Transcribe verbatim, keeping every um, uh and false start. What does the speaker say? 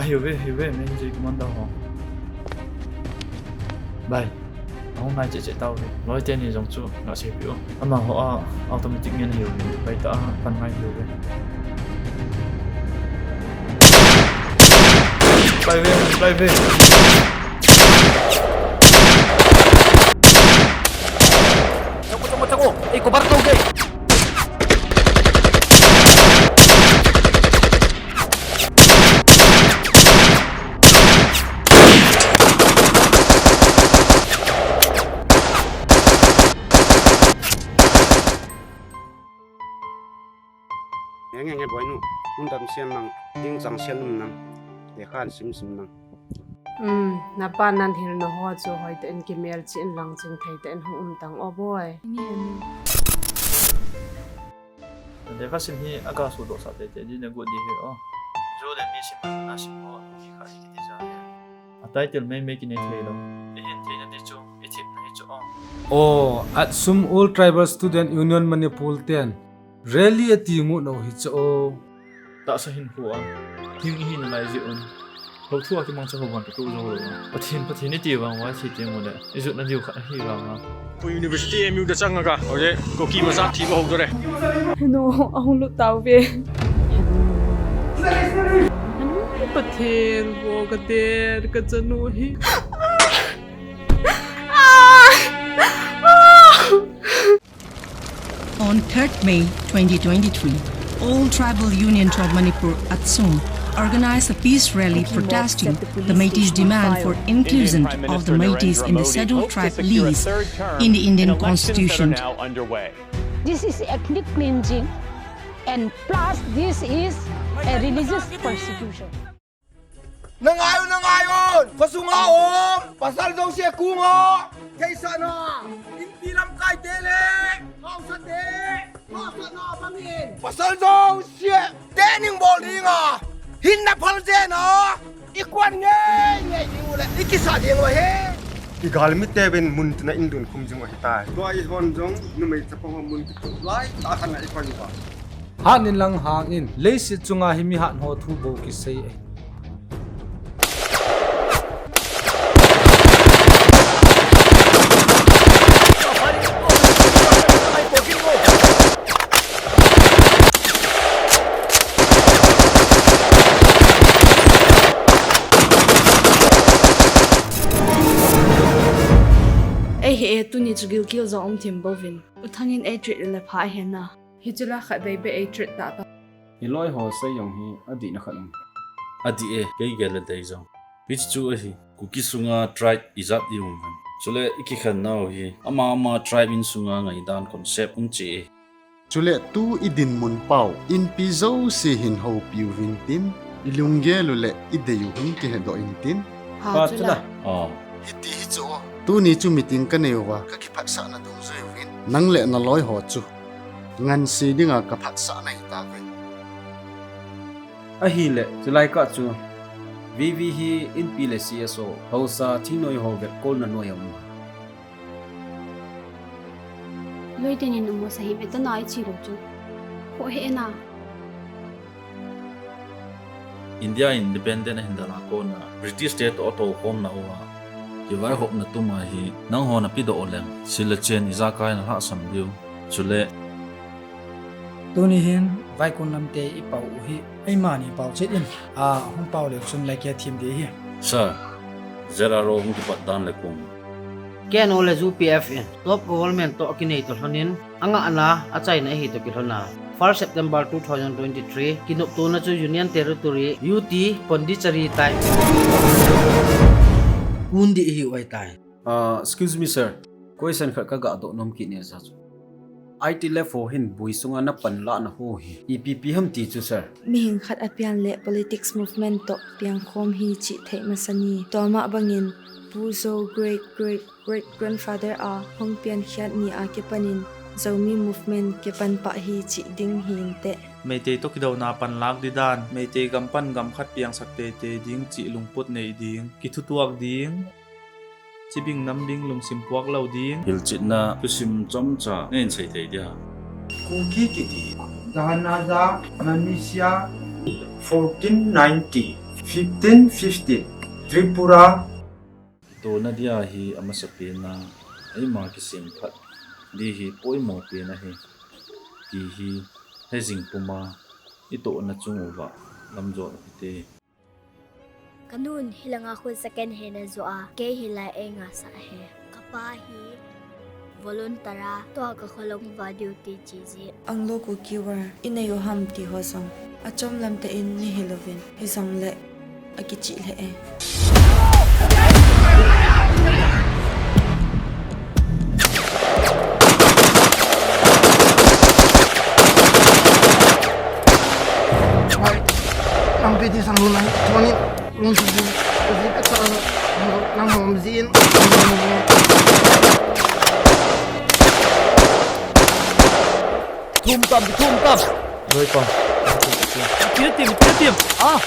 Hiuve, hiuve, Meng J commander ho. Bai. Ahung nai cheh cheh tauve. Loi teni jong chu ngah sei piu. Amaho a automatic ngen hiuve. Bai ta a pan ngai hiuve. Bai ve, bai ve. Chaku, chaku, chaku. Ei, cover tauge. Nge, nge, nge, boinu. Nung dam siam nang, ding chang siam nung nang. Lekha sim sim nang. Um, napa nan hilna ho chu hoitah in kimel chih in lang ching thei tah in hung um tang o boi. Lekha sim hi aga sudoh sah tete di na got di hi o. Ju le mi sim na sim ho hi kha hi kiti ja hi. A title mei mei kinei thei lou. I hin theina di chu, i thepna hi chu o. O, Atsum All Tribal Student Union Manipur ten rally ati ngut nau hi chu o. Tahsa hin khu a. Thing i hina lai jeh un. Lou thu a kimangcha ho ban ka tu jou lou. Pathen, Pathen i ti vang uva, thi teng ule. I jotna diu khat ahi vang a. Khu University M U da chang a ka. Hoje, Kuki macha thi ko ho dore. Henu, ahung lut tauve. Pathen, vo ka der, ka chanu hi. On third May twenty twenty-three, All Tribal Union of Manipur, Atsum, organized a peace rally protesting the Meiteis' demand for inclusion of the Meiteis in the Scheduled Tribe list in the Indian Constitution. This is ethnic cleansing, and plus this is a religious persecution. Na ngai un, na ngai un! Khosunga um pasal jouse kong a theisahna, inpi lamkai te le haosa te, haosatna bangin pasal jouse training bol ding a, hinna phal jeng a, i kuan ngei ngei ding u le i kisah ding u ahi. I galmi teuvin mun tina in lhun khum jing u ahitai. Tua i hon jong numei chapang ho mun kitup lai tah khat na i pan uva. Hat in lang hang in, leiset chunga hi mihat ho thu bou kisei ahi. Ei he e, tuni chu gilkel jong um thim bouvin. U Thang in ei treat le pha ahi na. Hichu la khat vei beh ei treat tah tah. Hiloi ho sei jong hi adihna khat um. Adih e, kei gel le dei jong. Hichu ahi, Kuki sunga tribe ijat i um uvem. Chule i kikhen nau hi, ama ama tribe in sunga ngaidan concept um cheh e. Chule tu i dinmun pau, inpi jouse hin houpi uvin tin, i lunggel u le i dei u hin kihedoh in tin. Ha, ha, chu chu la. La. Ah. Hiti hi chu o. Tuni chu meeting ka nei uva, ka kiphatsahna dungjuiyin. Nang le na loi ho chu ngansi dinga ka phatsahna hita ve. Ahile, chulai kah chu V V hi inpi le C S O, haosa, thingnoi ho vetkolna noi a um. Loi teni in um u sa hi, vetna i chi lou chu. Khoh he na. India independent ahin dalha kona British te toh atoukhomna uva kivaihopna tuma hi nangho na pedoh uleng, sil le chen ijakai na lhahsam diu. Chule tuni hin vaikon lamte i pao u hi, eimani pao chet in, a hung pao leu chun lai kia thim ding ahi. Sir, Z R O hung kipat dan le kum. K N O le U P F in top government toh akinei toh lhonin, angahna, achaina ahi toh kilhon a. First September two thousand twenty-three, kinoptona chu Union Territory, U T, Pondicherry tai. Kun ding ihiu ahitai. Ah, excuse me, sir. Question khat ka gah doh nom kit e sir chu. I T lab ho hin bui sunga na panlahna ho hi ipi ipi ham ti chu, sir. Mihing khat apian le politics movement toh piangkhom hi chih theih masa ni. Tua mah bangin Pu Zo great great great grandfather a hung pian khiat ni a kipanin Zomi movement kipan pah hi chih ding hi inteh. Meitei toh kidouna panlak ding dan, Meitei gam pan gam khat piangsak teitei ding chih lungput nei ding, kithutuak ding, chibing nam ding lungsim puak lou ding. Hilchetna thusim chomcha nei in sei thei dia. Kuki kiti, Dahanaja, Manisia, fourteen ninety. Fifteen fifty, Tripura. Tohna dia hi amasapen a, eima kisemphat di hi poimo pen ahi, ti hi hejing puma itohna chung uva lamjot u hite. Kanun hilanga khu second hand ajoh a, kei hilai eingah sah e. Kapa hi volunteer a, tua kakholong uva duty che jeh. Anglo Kuki War inei u ham ti ho jong achom lam tah in nahil uvin, hijongle akichih lheh e. Lampi ti sang luna, chuan in lungsi jin, jin ka chah a, nang hawm jin. Thum tam, thum tam. Loi pa. Tia tim, tia tim. Ah.